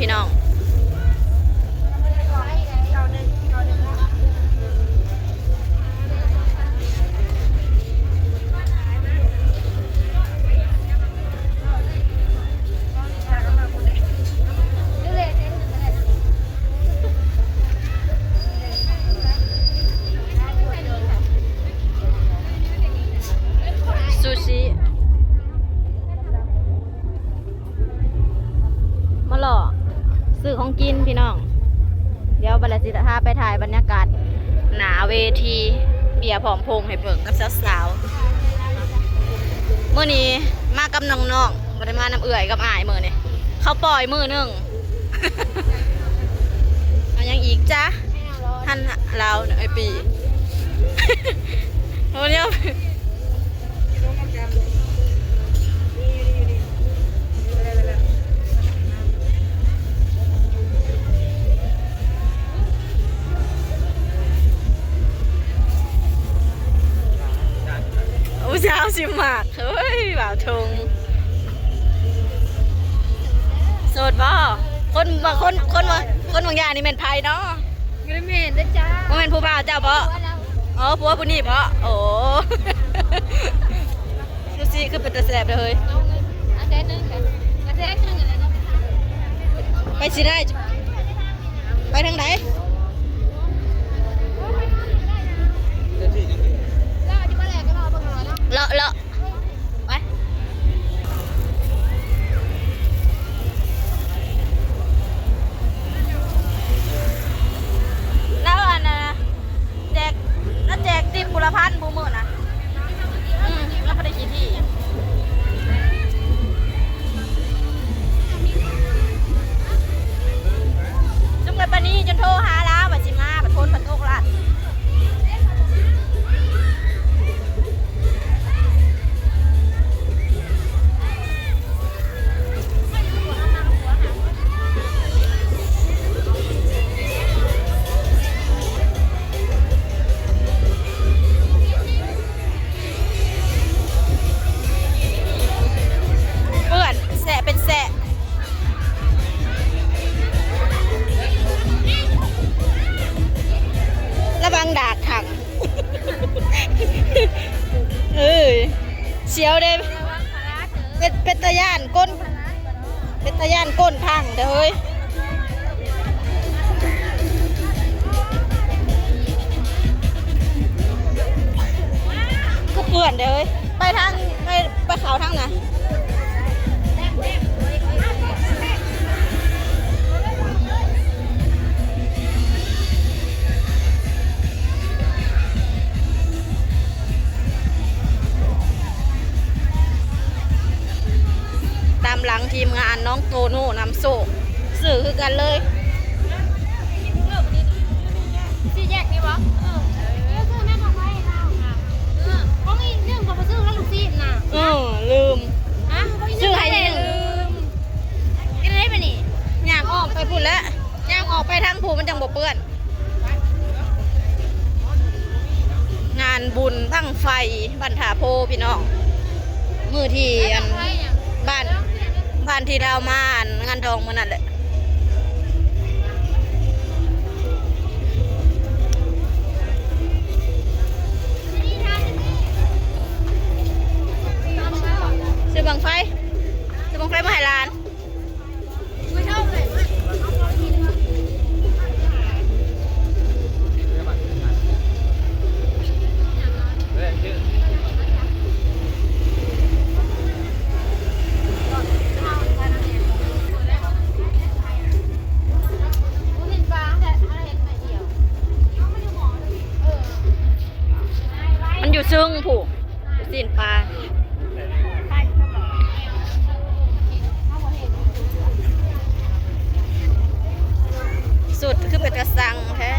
ພີ່ນ້ອງ. ຊູຊິ ມາເລາະຊື້ຂອງກິນພີ່ນ້ອງ. ດຽວບັດລະຊິພາໄປຖ່າຍບັນຍາກາດໜ້າເວທີເບຍພ້ອມພົງໃຫ້ເບິ່ງກັບສາວໆ. ມື້ນີ້ມາກັບນ້ອງໆ ບໍ່ໄດ້ມານຳເອື້ອຍກັບອ້າຍມື້ນີ້. ເຂົາປ່ອຍມື້ໜຶ່ງ. ເອົາຫຍັງອີກຈະ? ຫັ້ນລາວເນາະ ໄອ້ປີ. ໂອ້ ແນວ ຜູ້ສາວຊິມັກ ເຮີ້ຍ ບ່າວທົງ. ໂສດບໍ່? ຄົນ ຄົນ ຄົນ ຄົນບາງຢ່າງນີ້ແມ່ນໃຜເນາະ? ບໍ່ໄດ້ແມ່ນເດ້ອຈ້າ. ບໍ່ແມ່ນຜູ້ບ່າວເຈົ້າບໍ? ຜົວລາວ. ອໍ ຜົວຜູ້ນີ້ບໍ? ໂອ້ ຊູຊິຄືເປັນຕາແຊບເດີເຮີ້ຍ. ເອົາເງິນ ເອົາແສນໜຶ່ງ ເອົາແສນໜຶ່ງ. ໄປຊິໄດ້ ໄປທາງໃດ? ເລາະ ເລາະ. ໄປ ລາວອັນນະ ແຈກ ລາວແຈກຕິບຜູ້ລະພັນຜູ້ມື້ນະ. ອືມ ລາວບໍ່ໄດ້ຂີ້ຖີ່. ຊຸມກັນປານນີ້ຈົນໂທຫາລາວວ່າຊິມາ ບັດຝົນພັດຕົກລາດ. ເປື້ອນແສະເປັນແສະ. ລະວັງດາກຖັງ. ເອີຍ ສຽວເດ້ ເປັນ ເປັນຕາຢ້ານກົ້ນ ເປັນຕາຢ້ານກົ້ນພັງເດີເຮີ້ຍ. ຄືເປື້ອນເດີເຮີ້ຍ. ໄປທາງ ໄປ ໄປເຂົ້າທາງນະ. ຕາມຫຼັງທີມງານນ້ອງໂຕໂນ່ນຳໂຊກ ຊື້ຄືກັນເລີຍ. ສີ່ແຍກນີ້ບໍ່? ເອີ ຊື້ແມ່ດອກໄມ້ໃຫ້ລາວ. ເອີ ຂອງອີກໜຶ່ງກໍບໍ່ຊື້ແລ້ວ ລູກຊີ້ນນະ. ເອີ ລືມ. ຮະ? ຊື້ໃຫ້ອີກໜຶ່ງ. ກິນໄດ້ປະນີ້? ຍ່າງອ້ອມໄປພຸ້ນແຫຼະ ຍ່າງອອກໄປທາງຜູ້ ມັນຈັ່ງບໍ່ເປື້ອນ. ງານບຸນບັ້ງໄຟບ້ານທ່າໂພພີ່ນ້ອງ ມື້ທີ່ອັນ ບ້ານ ບ້ານທີ່ລາວມາອັນງານດອງມື້ນັ້ນແຫຼະ. ຊື້ບັ້ງໄຟ ຊື້ບັ້ງໄຟມາໃຫ້ຫຼານ. ມັນຢູ່ເຊິ່ງພຸ້ນ ຊີ້ນປາ. ສຸດຄືເປັນຕາຊັງແທ້.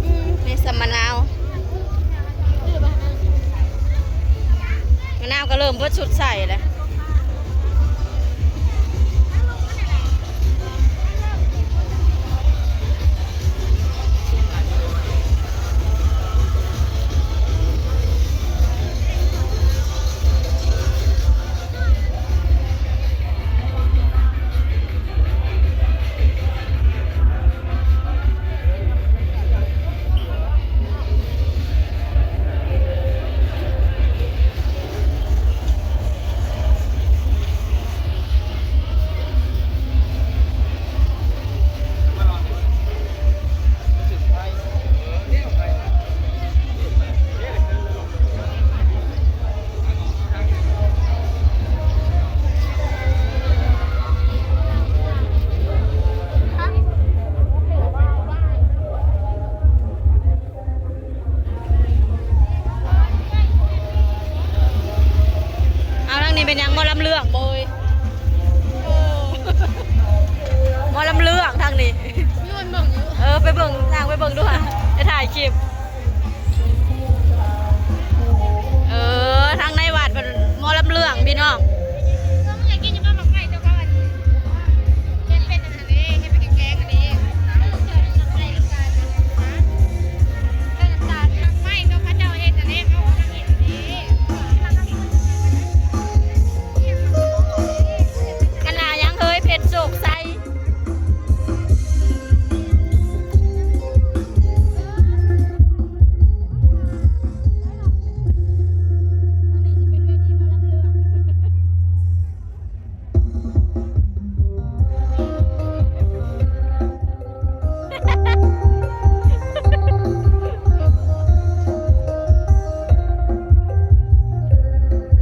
ອືມ ມີສຳມະນາວ ມະນາວກໍເລີ່ມເບິດສຸດໃສ່ແລ້ວ. ເ ເກັບ ເອີ ທາງໃນວັດເພິ່ນໝໍລຳເລື່ອງພີ່ນ້ອງ. ເອີ ມັນຢາກກິນຢູ່ບໍ່ໝາກໄມ້ ແຕ່ວ່າອັນ ເຮັດເປັນອັນນັ້ນເດ້ ເຮັດເປັນແກງໆ ອັນນີ້ ໃສ່ນ້ຳຕານ ນ້ຳຕານ ໝາກໄມ້ກໍເຂົາເຈົ້າເຮັດອັນນີ້ ເຮົາກໍເຮັດອັນນີ້ ອັນນ່າຫຍັງເຮີ້ຍ ເພັດໂຊກໄຊ.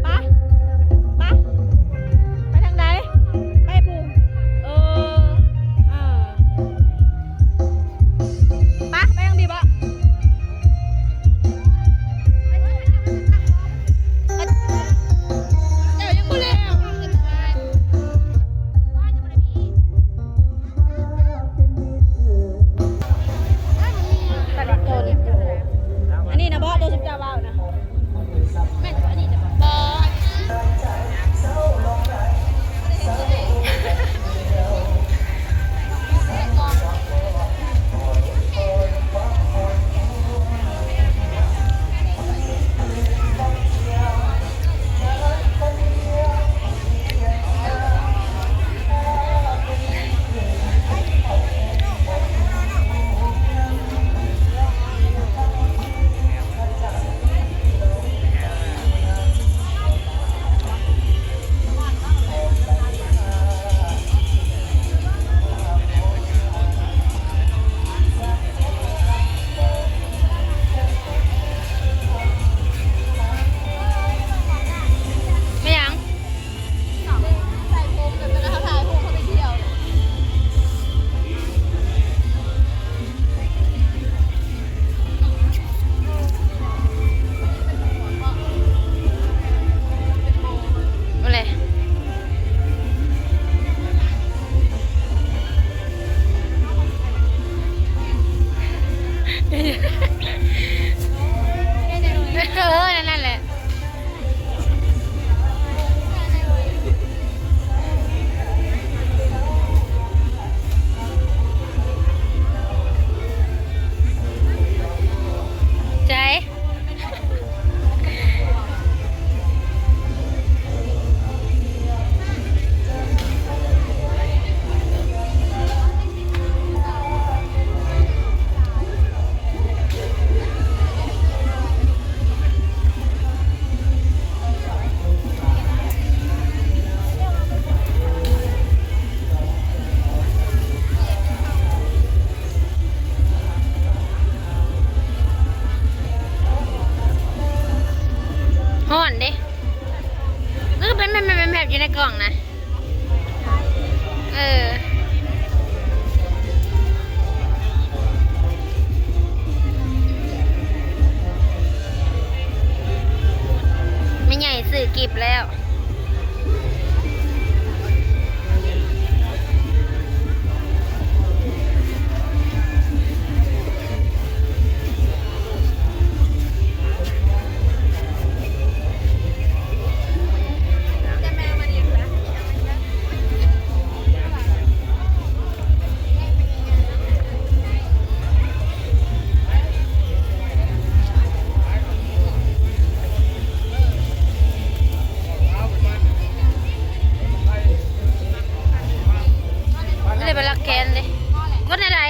ໄປ ໄປ ໄປທາງໃດ? ໄປພຸ້ນ ເອີ ເອີ ໄປ ໄປທາງນີ້ບໍ? ເຈົ້າຍັງບໍ່ແລ້ວ ອັນນີ້ນະບໍ ໂຕຊຸມເຈົ້າເວົ້ານະ? ແມ່ນບໍ່ ອັນນີ້ນະບໍ? ແມ່ນຫຍັງ? ໃສ່ຜົມ ແບບເວລາເຮົາຖ່າຍຮູບ ເຮົາໄປທ່ຽວ ເອີ ນັ້ນແຫຼະ. ໃຈ ຮ້ອນເດ້ ມັນກໍເປັນແຜບໆ ຢູ່ໃນກ່ອງນະ. ເອີ ແມ່ໃຫຍ່ຊື້ກິບແລ້ວ. ບໍ່ໄດ້ໄປລັກແກນເດ້ ກົດແນວໃດ?